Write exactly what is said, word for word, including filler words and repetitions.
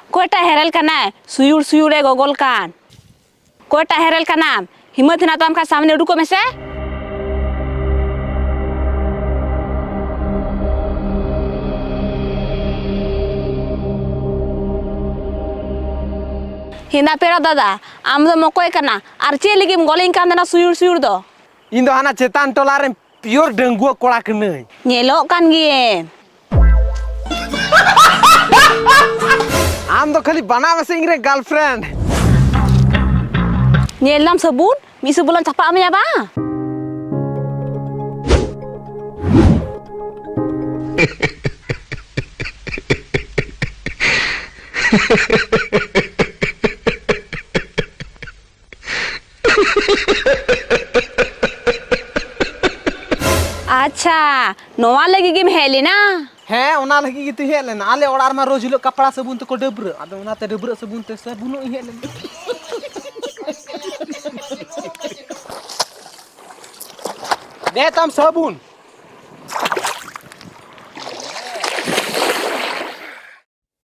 ᱚᱠᱚᱭᱴᱟᱜ ᱦᱮᱨᱮᱞ ᱠᱟᱱᱟᱭ, ᱥᱩᱭᱩᱲ ᱥᱩᱭᱩᱲ ᱮ ᱜᱚᱜᱚᱞ ᱠᱟᱱ? ᱚᱠᱚᱭᱴᱟᱜ ᱦᱮᱨᱮᱞ ᱠᱟᱱᱟᱢ? ᱦᱤᱢᱟᱹᱛ ᱦᱮᱱᱟᱜ ᱛᱟᱢ ᱠᱷᱟᱱ ᱥᱟᱢᱱᱮ ᱩᱰᱩᱠᱚᱜ ᱢᱮᱥᱮ᱾ ᱦᱮᱸᱫᱟ ᱯᱮᱲᱟ ᱫᱟᱫᱟ, ᱟᱢ ᱫᱚᱢ ᱚᱠᱚᱭ ᱠᱟᱱᱟ? ᱟᱨ ᱪᱮᱫ ᱞᱟᱹᱜᱤᱫ ᱮᱢ ᱜᱚᱞᱤᱧ ᱠᱟᱱ ᱛᱟᱦᱮᱱᱟ ᱥᱩᱭᱩᱲ ᱥᱩᱭᱩᱲ ᱫᱚ? ᱤᱧ ᱫᱚ ᱦᱟᱱᱟ ᱪᱮᱛᱟᱱ ᱴᱚᱞᱟ ᱨᱮᱱ pure ᱰᱟᱺᱜᱩᱣᱟᱹ ᱠᱚᱲᱟ ᱠᱟᱹᱱᱟᱹᱧ᱾ ᱧᱮᱞᱚᱜ ᱠᱟᱱ ᱜᱮᱭᱟᱢ᱾ ᱟᱢ ᱫᱚ ᱠᱷᱟᱹᱞᱤ ᱵᱟᱱᱟᱣ ᱢᱮᱥᱮ ᱤᱧ ᱨᱮᱱ girlfriend᱾ ᱧᱮᱞ ᱫᱟᱢ ᱥᱟᱵᱩᱱ, ᱢᱤᱫ ᱥᱟᱵᱩᱱ ᱞᱟᱝ ᱪᱟᱯᱟᱜ ᱢᱮᱭᱟ ᱵᱟᱝ? ᱟᱪᱪᱷᱟ, ᱱᱚᱣᱟ ᱞᱟᱹᱜᱤᱫ ᱜᱮᱢ ᱦᱮᱡ ᱞᱮᱱᱟ? ᱦᱮᱸ, ᱚᱱᱟ ᱞᱟᱹᱜᱤᱫ ᱜᱮᱛᱚᱧ ᱦᱮᱡ ᱞᱮᱱᱟ᱾ ᱟᱞᱮ ᱚᱲᱟᱜ ᱨᱮᱢᱟ ᱨᱳᱡᱽ ᱦᱤᱞᱳᱜ ᱠᱟᱯᱲᱟ ᱥᱟᱵᱩᱱ ᱛᱮᱠᱚ ᱰᱟᱹᱵᱽᱨᱟᱹᱜ, ᱟᱫᱚ ᱚᱱᱟᱛᱮ ᱰᱟᱹᱵᱽᱨᱟᱹᱜ ᱥᱟᱵᱩᱱ ᱛᱮ ᱥᱟᱵᱩᱱᱚᱜ ᱤᱧ ᱦᱮᱡ ᱞᱮᱱᱟ᱾ ᱫᱮ ᱛᱟᱢ ᱥᱟᱵᱩᱱ᱾